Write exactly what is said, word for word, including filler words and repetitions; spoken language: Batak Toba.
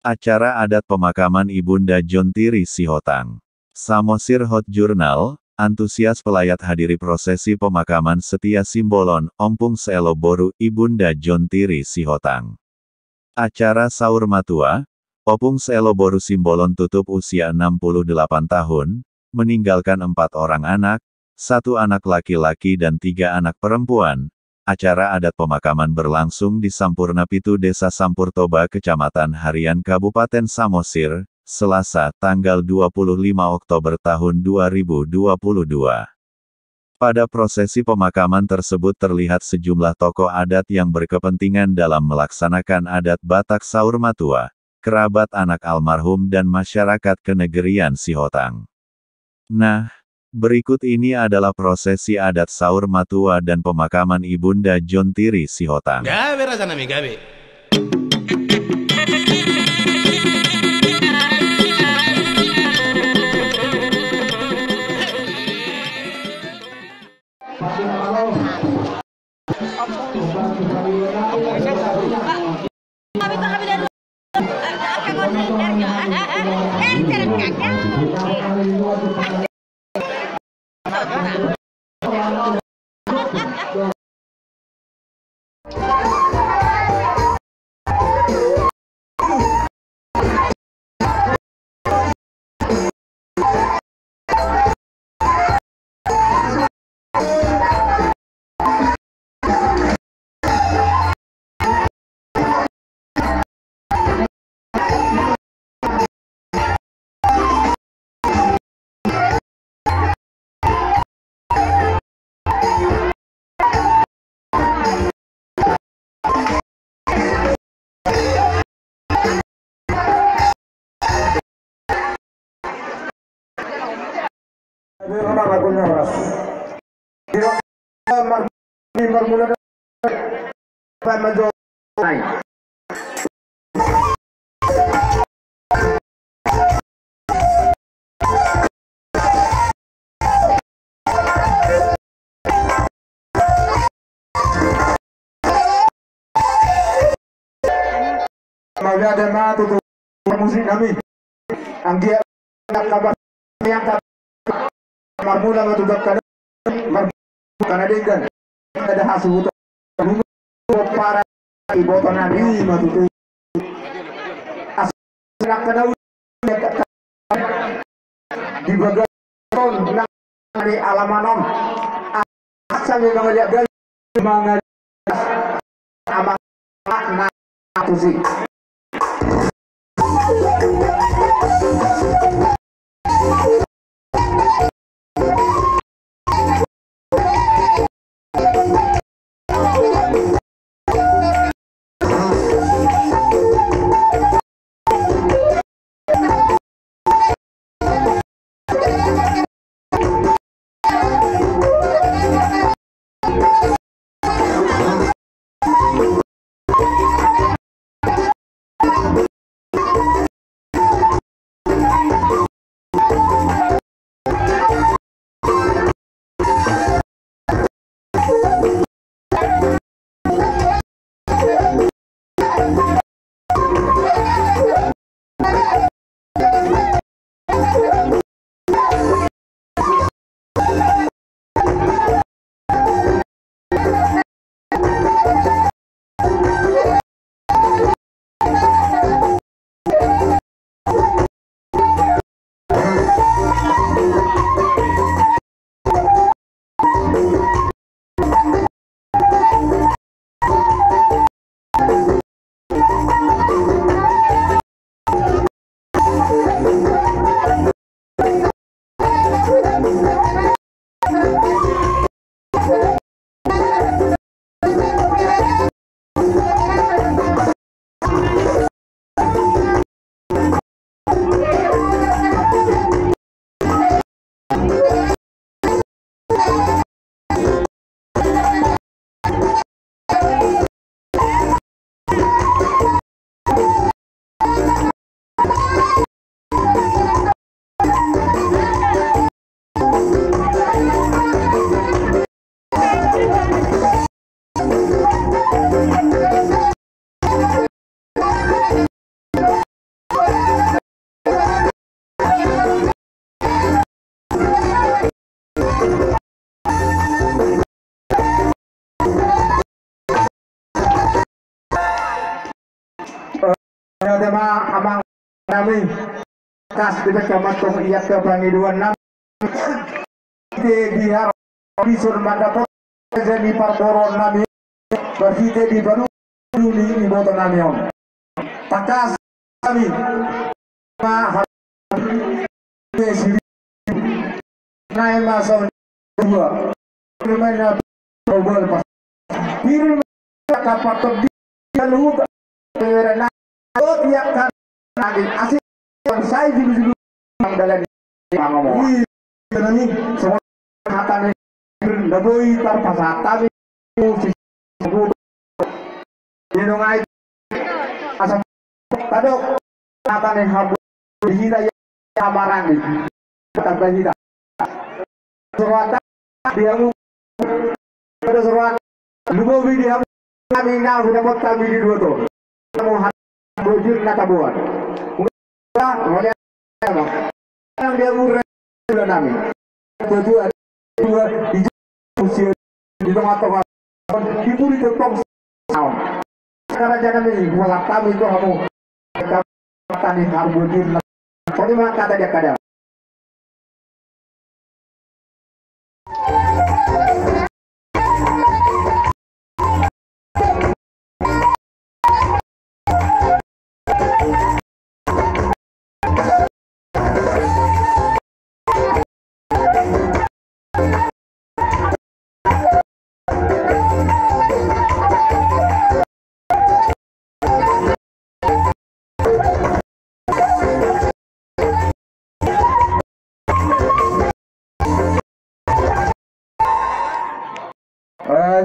Acara adat pemakaman Ibunda Jontiri Sihotang. Samosir Hot Jurnal, antusias pelayat hadiri prosesi pemakaman setia Simbolon, Ompung Seelo Boru, Ibunda Jontiri Sihotang. Acara saur matua, Ompung Seelo Boru Simbolon tutup usia enam puluh delapan tahun, meninggalkan empat orang anak, satu anak laki-laki dan tiga anak perempuan. Acara adat pemakaman berlangsung di Sampurna Pitu, Desa Sampurtoba, Kecamatan Harian, Kabupaten Samosir, Selasa, tanggal dua puluh lima Oktober tahun dua ribu dua puluh dua. Pada prosesi pemakaman tersebut terlihat sejumlah tokoh adat yang berkepentingan dalam melaksanakan adat Batak saur matua, kerabat anak almarhum dan masyarakat kenegerian Sihotang. Nah, berikut ini adalah prosesi adat saur matua dan pemakaman Ibunda Jontiri Sihotang. Gabe, raja nami, gabe. Mauliate ma tutu musik nami. Anggiat kabar yang marmula ma tutu kan. Marmula na denggan. Ada hasil para iboto nami ma tutu. As-, di bagasan nang di alaman on. Asa memang lihat gali mangan ama na tusi. Tema amang nami, kas di bek mantong ia ke pangidoan nami. Di, di har-, di sur mandapot jadi parboruon nami, berarti di baru dulu iboto nami on. Tangkas nami, ma har-, naeng ma songon dua. Firman na tobal pas. Firman na kapatut di luhut. Firman na tot ia kan lagi asik. Sai julu-julu. Dalan pangomo. Wih, nami, songon hata ni, na boi tarpasahat hami. Di nunga i, asa tadok, hata ni hamu, di hita ia marani. Tamba hita. Suruan di hamu, pada suruan, lumobi di hamu, nami na hudapot hami di dua to. Hamu hata bojir na taboan. Mauliate ma. Nang dia murah nami. Tujuan dua di usia di tengah-tengah. Di buri tentang sound. Karena jangan ini buat kami itu kamu. Kami tani harus bujur. Kami mengatakan dia kadang. Eh,